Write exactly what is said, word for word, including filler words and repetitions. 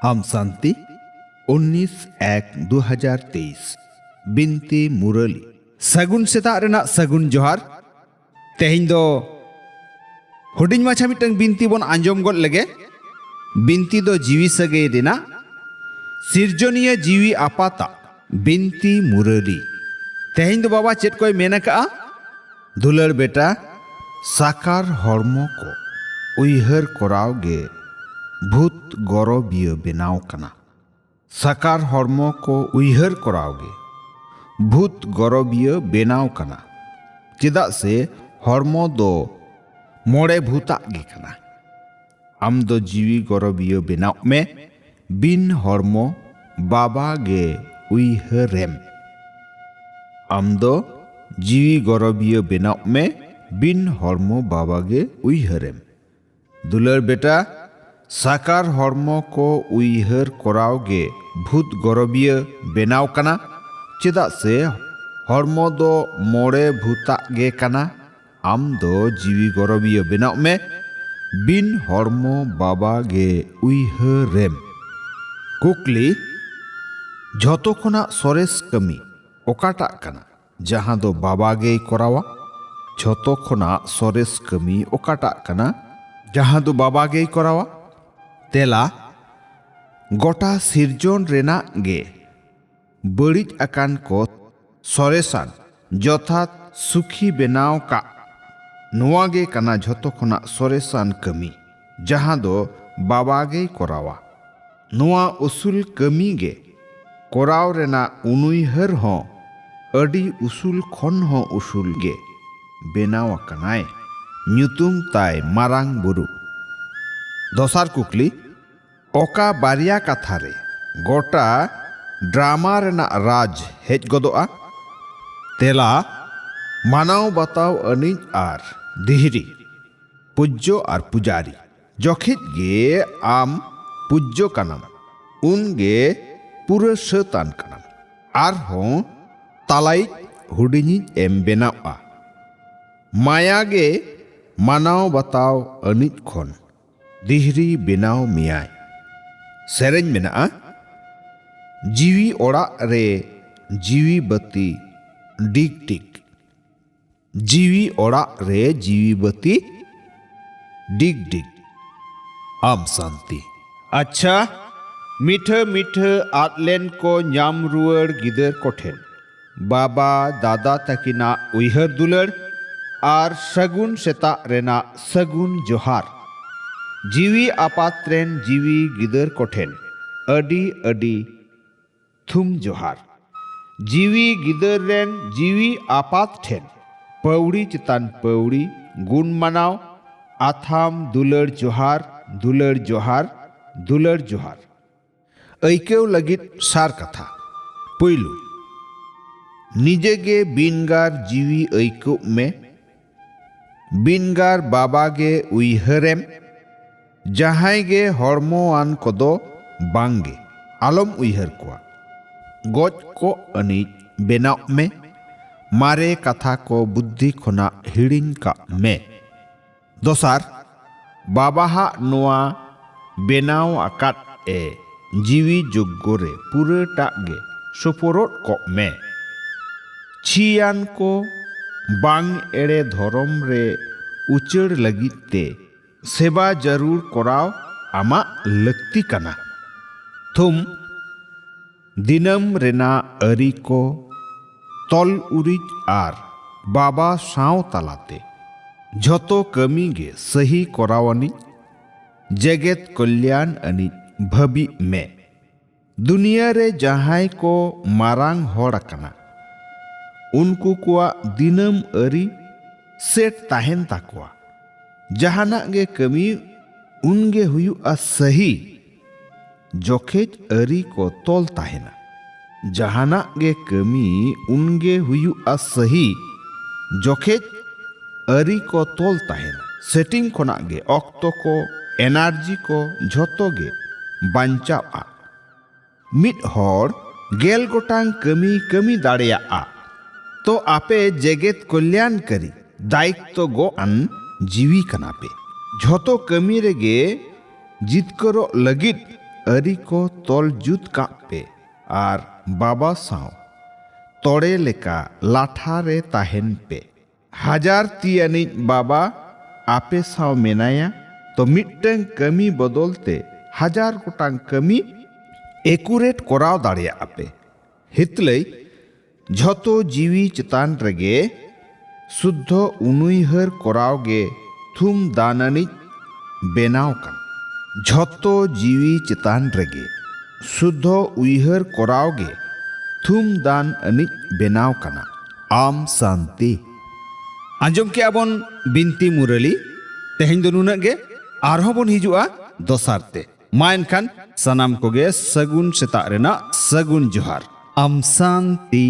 ᱟᱢ ᱥᱟᱱᱛᱤ, ᱩᱱᱤᱥ ᱮᱠ ᱫᱩ ᱦᱟᱡᱟᱨ ᱛᱮᱭᱤᱥ᱾ ᱵᱤᱱᱛᱤ ᱢᱩᱨᱟᱹᱞᱤ᱾ ᱥᱟᱹᱜᱩᱱ ᱥᱮᱛᱟᱜ ᱨᱮᱱᱟᱜ ᱥᱟᱹᱜᱩᱱ ᱡᱚᱦᱟᱨ᱾ ᱛᱮᱦᱮᱧ ᱫᱚ ᱦᱩᱰᱤᱧ ᱢᱟᱪᱷᱟ ᱢᱤᱫᱴᱟᱝ ᱵᱤᱱᱛᱤ ᱵᱚᱱ ᱟᱸᱡᱚᱢ ᱜᱚᱫ ᱞᱮᱜᱮ᱾ ᱵᱤᱱᱛᱤ ᱫᱚ ᱡᱤᱣᱤ ᱥᱟᱹᱜᱟᱹᱭ ᱨᱮᱱᱟᱜ ᱥᱤᱨᱡᱚᱱᱤᱭᱟᱹ ᱡᱤᱣᱤ ᱟᱯᱟᱛᱟᱜ ᱵᱤᱱᱛᱤ ᱢᱩᱨᱟᱹᱞᱤ᱾ ᱛᱮᱦᱮᱧ ᱫᱚ ᱵᱟᱵᱟ ᱪᱮᱫ ᱠᱚᱭ ᱢᱮᱱ ᱟᱠᱟᱜᱼᱟ? ᱫᱩᱞᱟᱹᱲ ᱵᱮᱴᱟ, ᱥᱟᱠᱟᱨ ᱦᱚᱲᱢᱚ ᱠᱚ ᱩᱭᱦᱟᱹᱨ ᱠᱚᱨᱟᱣ ᱜᱮ ᱵᱷᱩᱛ ᱜᱚᱨᱚᱵᱤᱭᱟᱹ ᱵᱮᱱᱟᱣ ᱠᱟᱱᱟ᱾ ᱥᱟᱠᱟᱨ ᱦᱚᱲᱢᱚ ᱠᱚ ᱩᱭᱦᱟᱹᱨ ᱠᱚᱨᱟᱣ ᱜᱮ ᱵᱷᱩᱛ ᱜᱚᱨᱚᱵᱤᱭᱟᱹ ᱵᱮᱱᱟᱣ ᱠᱟᱱᱟ᱾ ᱪᱮᱫᱟᱜ ᱥᱮ ᱦᱚᱲᱢᱚ ᱫᱚ ᱢᱚᱬᱮ ᱵᱷᱩᱛᱟᱜ ᱜᱮ ᱠᱟᱱᱟ᱾ ᱟᱢ ᱫᱚ ᱡᱤᱣᱤ ᱜᱚᱨᱚᱵᱤᱭᱟᱹ ᱵᱮᱱᱟᱣ ᱢᱮ, ᱵᱤᱱ ᱦᱚᱲᱢᱚ ᱵᱟᱵᱟ ᱜᱮ ᱩᱭᱦᱟᱹᱨᱮᱢ᱾ ᱟᱢ ᱫᱚ ᱡᱤᱣᱤ ᱜᱚᱨᱚᱵᱤᱭᱟᱹ ᱵᱮᱱᱟᱣ ᱢᱮ, ᱵᱤᱱ ᱦᱚᱲᱢᱚ ᱵᱟᱵᱟ ᱜᱮ ᱩᱭᱦᱟᱹᱨᱮᱢ᱾ ᱫᱩᱞᱟᱹᱲ ᱵᱮᱴᱟ, ᱥᱟᱠᱟᱨ ᱦᱚᱲᱢᱚ ᱠᱚ ᱩᱭᱦᱟᱹᱨ ᱠᱚᱨᱟᱣ ᱜᱮ ᱵᱷᱩᱛ ᱜᱚᱨᱚᱵᱤᱭᱟᱹ ᱵᱮᱱᱟᱣ ᱠᱟᱱᱟ᱾ ᱪᱮᱫᱟᱜ ᱥᱮ ᱦᱚᱲᱢᱚ ᱫᱚ ᱢᱚᱬᱮ ᱵᱷᱩᱛᱟᱜ ᱜᱮ ᱠᱟᱱᱟ᱾ ᱟᱢ ᱫᱚ ᱡᱤᱣᱤ ᱜᱚᱨᱚᱵᱤᱭᱟᱹ ᱵᱮᱱᱟᱣ ᱢᱮ, ᱵᱤᱱ ᱦᱚᱲᱢᱚ ᱵᱟᱵᱟ ᱜᱮ ᱩᱭᱦᱟᱹᱨᱮᱢ᱾ ᱠᱩᱠᱞᱤ, ᱡᱷᱚᱛᱚ ᱠᱷᱚᱱᱟᱜ ᱥᱚᱨᱮᱥ ᱠᱟᱹᱢᱤ ᱚᱠᱟᱴᱟᱜ ᱠᱟᱱᱟ, ᱡᱟᱦᱟᱸ ᱫᱚ ᱵᱟᱵᱟ ᱜᱮᱭ ᱠᱚᱨᱟᱣᱟ? ᱡᱷᱚᱛᱚ ᱠᱷᱚᱱᱟᱜ ᱥᱚᱨᱮᱥ ᱠᱟᱹᱢᱤ ᱚᱠᱟᱴᱟᱜ ᱠᱟᱱᱟ, ᱡᱟᱦᱟᱸ ᱫᱚ ᱵᱟᱵᱟ ᱜᱮᱭ ᱠᱚᱨᱟᱣᱟ? ᱛᱮᱞᱟ, ᱜᱚᱴᱟ ᱥᱤᱨᱡᱚᱱ ᱨᱮᱱᱟᱜ ᱜᱮ ᱵᱟᱹᱲᱤᱡ ᱟᱠᱟᱱ ᱠᱚ ᱥᱚᱨᱮᱥᱟᱱ, ᱡᱚᱛᱷᱟᱛ, ᱥᱩᱠᱷᱤ ᱵᱮᱱᱟᱣ ᱠᱟᱜ, ᱱᱚᱣᱟ ᱜᱮ ᱠᱟᱱᱟ ᱡᱷᱚᱛᱚ ᱠᱷᱚᱱᱟᱜ ᱥᱚᱨᱮᱥᱟᱱ ᱠᱟᱹᱢᱤ, ᱡᱟᱦᱟᱸ ᱫᱚ ᱵᱟᱵᱟ ᱜᱮᱭ ᱠᱚᱨᱟᱣᱟ᱾ ᱱᱚᱣᱟ ᱩᱥᱩᱞ ᱠᱟᱹᱢᱤ ᱜᱮ ᱠᱚᱨᱟᱣ ᱨᱮᱱᱟᱜ ᱩᱱᱩᱭᱦᱟᱹᱨ ᱦᱚᱸ ᱟᱹᱰᱤ ᱩᱥᱩᱞ ᱠᱷᱚᱱ ᱦᱚᱸ ᱩᱥᱩᱞ ᱜᱮ ᱵᱮᱱᱟᱣ ᱟᱠᱟᱱᱟᱭ᱾ ᱧᱩᱛᱩᱢ ᱛᱟᱭ ᱢᱟᱨᱟᱝ ᱵᱩᱨᱩ᱾ ᱫᱚᱥᱟᱨ ᱠᱩᱠᱞᱤ, ᱚᱠᱟ ᱵᱟᱨᱭᱟ ᱠᱟᱛᱷᱟ ᱨᱮ ᱜᱚᱴᱟ ᱰᱨᱟᱢᱟ ᱨᱮᱱᱟᱜ ᱨᱟᱡᱽ ᱦᱮᱡ ᱜᱚᱫᱚᱜᱼᱟ? ᱛᱮᱞᱟ, ᱢᱟᱱᱟᱣ ᱵᱟᱛᱟᱣ ᱟᱹᱱᱤᱡ ᱟᱨ ᱫᱤᱦᱨᱤ, ᱯᱩᱡᱽᱡᱚ ᱟᱨ ᱯᱩᱡᱟᱨᱤ᱾ ᱡᱚᱠᱷᱮᱡ ᱜᱮ ᱟᱢ ᱯᱩᱡᱽᱡᱚ ᱠᱟᱱᱟᱢ, ᱩᱱ ᱜᱮ ᱯᱩᱨᱟᱹ ᱥᱟᱹᱛ ᱟᱱ ᱠᱟᱱᱟᱢ᱾ ᱟᱨᱦᱚᱸ ᱛᱟᱞᱟᱭᱤᱡ ᱦᱩᱰᱤᱧᱤᱡ ᱮᱢ ᱵᱮᱱᱟᱣᱼᱟ᱾ ᱢᱟᱭᱟ ᱜᱮ ᱢᱟᱱᱟᱣ ᱵᱟᱛᱟᱣ ᱟᱹᱱᱤᱡ ᱠᱷᱚᱱ ᱫᱤᱦᱨᱤ ᱵᱮᱱᱟᱣ ᱢᱮᱭᱟᱭ᱾ ᱥᱮᱨᱮᱧ ᱢᱮᱱᱟᱜᱼᱟ᱾ ᱡᱤᱣᱤ ᱚᱲᱟᱜ ᱨᱮ ᱡᱤᱣᱤ ᱵᱟᱹᱛᱤ ᱰᱤᱜᱽ ᱰᱤᱜᱽ᱾ ᱡᱤᱣᱤ ᱚᱲᱟᱜ ᱨᱮ ᱡᱤᱣᱤ ᱵᱟᱹᱛᱤ ᱰᱤᱜᱽ ᱰᱤᱜᱽ᱾ ᱟᱢ ᱥᱟᱱᱛᱤ᱾ ᱟᱪᱪᱷᱟ, ᱢᱤᱴᱷᱟᱹ ᱢᱤᱴᱷᱟᱹ ᱟᱫ ᱞᱮᱱ ᱠᱚ ᱧᱟᱢ ᱨᱩᱣᱟᱹᱲ ᱜᱤᱫᱟᱹᱨ ᱠᱚᱴᱷᱮᱱ᱾ ᱵᱟᱵᱟ, ᱫᱟᱫᱟ ᱛᱟᱹᱠᱤᱱᱟᱜ ᱩᱭᱦᱟᱹᱨ ᱫᱩᱞᱟᱹᱲ ᱟᱨ ᱥᱟᱹᱜᱩᱱ ᱥᱮᱛᱟᱜ ᱨᱮᱱᱟᱜ ᱥᱟᱹᱜᱩᱱ ᱡᱚᱦᱟᱨ᱾ ᱡᱤᱣᱤ ᱟᱯᱟᱛ ᱨᱮᱱ ᱡᱤᱣᱤ ᱜᱤᱫᱟᱹᱨ ᱠᱚᱴᱷᱮᱱ ᱟᱹᱰᱤ ᱟᱹᱰᱤ ᱛᱷᱩᱢ ᱡᱚᱦᱟᱨ᱾ ᱡᱤᱣᱤ ᱜᱤᱫᱟᱹᱨ ᱨᱮᱱ ᱡᱤᱣᱤ ᱟᱯᱟᱛ ᱴᱷᱮᱱ ᱯᱟᱹᱣᱲᱤ ᱪᱮᱛᱟᱱ ᱯᱟᱹᱣᱲᱤ ᱜᱩᱱ ᱢᱟᱱᱟᱣ, ᱟᱛᱷᱟᱢ ᱫᱩᱞᱟᱹᱲ ᱡᱚᱦᱟᱨ, ᱫᱩᱞᱟᱹᱲ ᱡᱚᱦᱟᱨ, ᱫᱩᱞᱟᱹᱲ ᱡᱚᱦᱟᱨ᱾ ᱟᱹᱭᱠᱟᱹᱣ ᱞᱟᱹᱜᱤᱫ ᱥᱟᱨ ᱠᱟᱛᱷᱟ᱾ ᱯᱩᱭᱞᱩ, ᱱᱤᱡᱮ ᱜᱮ ᱵᱤᱱᱜᱟᱨ ᱡᱤᱣᱤ ᱟᱹᱭᱠᱟᱹᱜ ᱢᱮ᱾ ᱵᱤᱱᱜᱟᱨ ᱵᱟᱵᱟ ᱜᱮ ᱩᱭᱦᱟᱹᱨᱮᱢ᱾ ᱡᱟᱦᱟᱸᱭ ᱜᱮ ᱦᱚᱲᱢᱚᱣᱟᱱ ᱠᱚᱫᱚ ᱵᱟᱝ ᱜᱮ, ᱟᱞᱚᱢ ᱩᱭᱦᱟᱹᱨ ᱠᱚᱣᱟ᱾ ᱜᱚᱡ ᱠᱚᱜ ᱟᱹᱱᱤᱡ ᱵᱮᱱᱟᱣᱜ ᱢᱮ᱾ ᱢᱟᱨᱮ ᱠᱟᱛᱷᱟ ᱠᱚ ᱵᱩᱫᱽᱫᱷᱤ ᱠᱷᱚᱱᱟᱜ ᱦᱤᱲᱤᱧ ᱠᱟᱜ ᱢᱮ᱾ ᱫᱚᱥᱟᱨ, ᱵᱟᱵᱟᱦᱟᱜ ᱱᱚᱣᱟ ᱵᱮᱱᱟᱣ ᱟᱠᱟᱫ ᱮ ᱡᱤᱣᱤ ᱡᱳᱜᱽᱜᱚ ᱨᱮ ᱯᱩᱨᱟᱹᱴᱟᱜ ᱜᱮ ᱥᱳᱯᱳᱨᱚᱫ ᱠᱚᱜ ᱢᱮ᱾ ᱪᱷᱤᱭᱟᱱ ᱠᱚ ᱵᱟᱝ ᱮᱲᱮ ᱫᱷᱚᱨᱚᱢ ᱨᱮ ᱩᱪᱟᱹᱲ ᱞᱟᱹᱜᱤᱫ ᱛᱮ ᱥᱮᱵᱟ ᱡᱟᱹᱨᱩᱲ ᱠᱚᱨᱟᱣ ᱟᱢᱟᱜ ᱞᱟᱹᱠᱛᱤ ᱠᱟᱱᱟ᱾ ᱛᱷᱩᱢ, ᱫᱤᱱᱟᱹᱢ ᱨᱮᱱᱟᱜ ᱟᱹᱨᱤ ᱠᱚ, ᱛᱚᱞ ᱩᱨᱤᱡ ᱟᱨ ᱵᱟᱵᱟ ᱥᱟᱶ ᱛᱟᱞᱟᱛᱮ ᱡᱷᱚᱛᱚ ᱠᱟᱹᱢᱤ ᱜᱮ ᱥᱟᱹᱦᱤ ᱠᱚᱨᱟᱣ ᱟᱹᱱᱤᱡ, ᱡᱮᱜᱮᱛ ᱠᱚᱞᱭᱟᱱ ᱟᱹᱱᱤᱡ ᱵᱷᱟᱹᱵᱤᱜ ᱢᱮ᱾ ᱫᱩᱱᱤᱭᱟᱹ ᱨᱮ ᱡᱟᱦᱟᱸᱭ ᱠᱚ ᱢᱟᱨᱟᱝ ᱦᱚᱲ ᱟᱠᱟᱱᱟ, ᱩᱱᱠᱩ ᱠᱚᱣᱟᱜ ᱫᱤᱱᱟᱹᱢ ᱟᱹᱨᱤ ᱥᱮᱴ ᱛᱟᱦᱮᱱ ᱛᱟᱠᱚᱣᱟ᱾ ᱡᱟᱦᱟᱱᱟᱜ ᱜᱮ ᱠᱟᱹᱢᱤ ᱩᱱᱜᱮ ᱦᱩᱭᱩᱜᱼᱟ ᱥᱟᱹᱦᱤ, ᱡᱚᱠᱷᱮᱡ ᱟᱹᱨᱤ ᱠᱚ ᱛᱚᱞ ᱛᱟᱦᱮᱱᱟ᱾ ᱡᱟᱦᱟᱱᱟᱜ ᱜᱮ ᱠᱟᱹᱢᱤ ᱩᱱᱜᱮ ᱦᱩᱭᱩᱜᱼᱟ ᱥᱟᱹᱦᱤ, ᱡᱚᱠᱷᱮᱡ ᱟᱹᱨᱤ ᱠᱚ ᱛᱚᱞ ᱛᱟᱦᱮᱱᱟ᱾ ᱥᱮᱴᱤᱝ ᱠᱷᱚᱱᱟᱜ ᱜᱮ ᱚᱠᱛᱚ ᱠᱚ, ᱮᱱᱟᱨᱡᱤ ᱠᱚ ᱡᱷᱚᱛᱚ ᱜᱮ ᱵᱟᱧᱪᱟᱜᱼᱟ᱾ ᱢᱤᱫ ᱦᱚᱲ ᱜᱮᱞ ᱜᱚᱴᱟᱝ ᱠᱟᱹᱢᱤ ᱠᱟᱹᱢᱤ ᱫᱟᱲᱮᱭᱟᱜᱼᱟ᱾ ᱛᱚ ᱟᱯᱮ ᱡᱮᱜᱮᱛ ᱠᱚᱞᱭᱟᱱᱠᱟᱨᱤ ᱫᱟᱭᱤᱛᱛᱚ ᱜᱚᱜ ᱟᱱ ᱡᱤᱣᱤ ᱠᱟᱱᱟ ᱯᱮ᱾ ᱡᱷᱚᱛᱚ ᱠᱟᱹᱢᱤ ᱨᱮᱜᱮ ᱡᱤᱛᱠᱟᱹᱨᱚᱜ ᱞᱟᱹᱜᱤᱫ ᱟᱹᱨᱤ ᱠᱚ ᱛᱚᱞ ᱡᱩᱛ ᱠᱟᱜ ᱯᱮ ᱟᱨ ᱵᱟᱵᱟ ᱥᱟᱶ ᱛᱚᱲᱮ ᱞᱮᱠᱟ ᱞᱟᱴᱷᱟ ᱨᱮ ᱛᱟᱦᱮᱱ ᱯᱮ᱾ ᱦᱟᱡᱟᱨ ᱛᱤ ᱟᱹᱱᱤᱡ ᱵᱟᱵᱟ ᱟᱯᱮ ᱥᱟᱶ ᱢᱮᱱᱟᱭᱟ, ᱛᱚ ᱢᱤᱫᱴᱟᱝ ᱠᱟᱹᱢᱤ ᱵᱚᱫᱚᱞ ᱛᱮ ᱦᱟᱡᱟᱨ ᱜᱚᱴᱟᱝ ᱠᱟᱹᱢᱤ ᱮᱠᱩᱨᱮᱴ ᱠᱚᱨᱟᱣ ᱫᱟᱲᱮᱭᱟᱜᱼᱟ ᱯᱮ᱾ ᱦᱤᱛᱞᱟᱹᱭ ᱡᱷᱚᱛᱚ ᱡᱤᱣᱤ ᱪᱮᱛᱟᱱ ᱨᱮᱜᱮ ᱥᱩᱫᱽᱫᱷᱚ ᱩᱱᱩᱭᱦᱟᱹᱨ ᱠᱚᱨᱟᱣ ᱜᱮ ᱛᱷᱩᱢ ᱫᱟᱱ ᱟᱹᱱᱤᱡ ᱵᱮᱱᱟᱣ ᱠᱟᱱᱟ᱾ ᱡᱷᱚᱛᱚ ᱡᱤᱣᱤ ᱪᱮᱛᱟᱱ ᱨᱮᱜᱮ ᱥᱩᱫᱽᱫᱷᱚ ᱩᱭᱦᱟᱹᱨ ᱠᱚᱨᱟᱣ ᱜᱮ ᱛᱷᱩᱢ ᱫᱟᱱ ᱟᱹᱱᱤᱡ ᱵᱮᱱᱟᱣ ᱠᱟᱱᱟ᱾ ᱟᱢ ᱥᱟᱱᱛᱤ᱾ ᱟᱸᱡᱚᱢ ᱠᱮᱜᱼᱟ ᱵᱚᱱ ᱵᱤᱱᱛᱤ ᱢᱩᱨᱟᱹᱞᱤ᱾ ᱛᱮᱦᱮᱧ ᱫᱚ ᱱᱩᱱᱟᱹᱜ ᱜᱮ, ᱟᱨᱦᱚᱸ ᱵᱚᱱ ᱦᱤᱡᱩᱜᱼᱟ ᱫᱚᱥᱟᱨ ᱛᱮ᱾ ᱢᱟ ᱮᱱᱠᱷᱟᱱ ᱥᱟᱱᱟᱢ ᱠᱚᱜᱮ ᱥᱟᱹᱜᱩᱱ ᱥᱮᱛᱟᱜ ᱨᱮᱱᱟᱜ ᱥᱟᱹᱜᱩᱱ ᱡᱚᱦᱟᱨ᱾ ᱟᱢ ᱥᱟᱱᱛᱤ᱾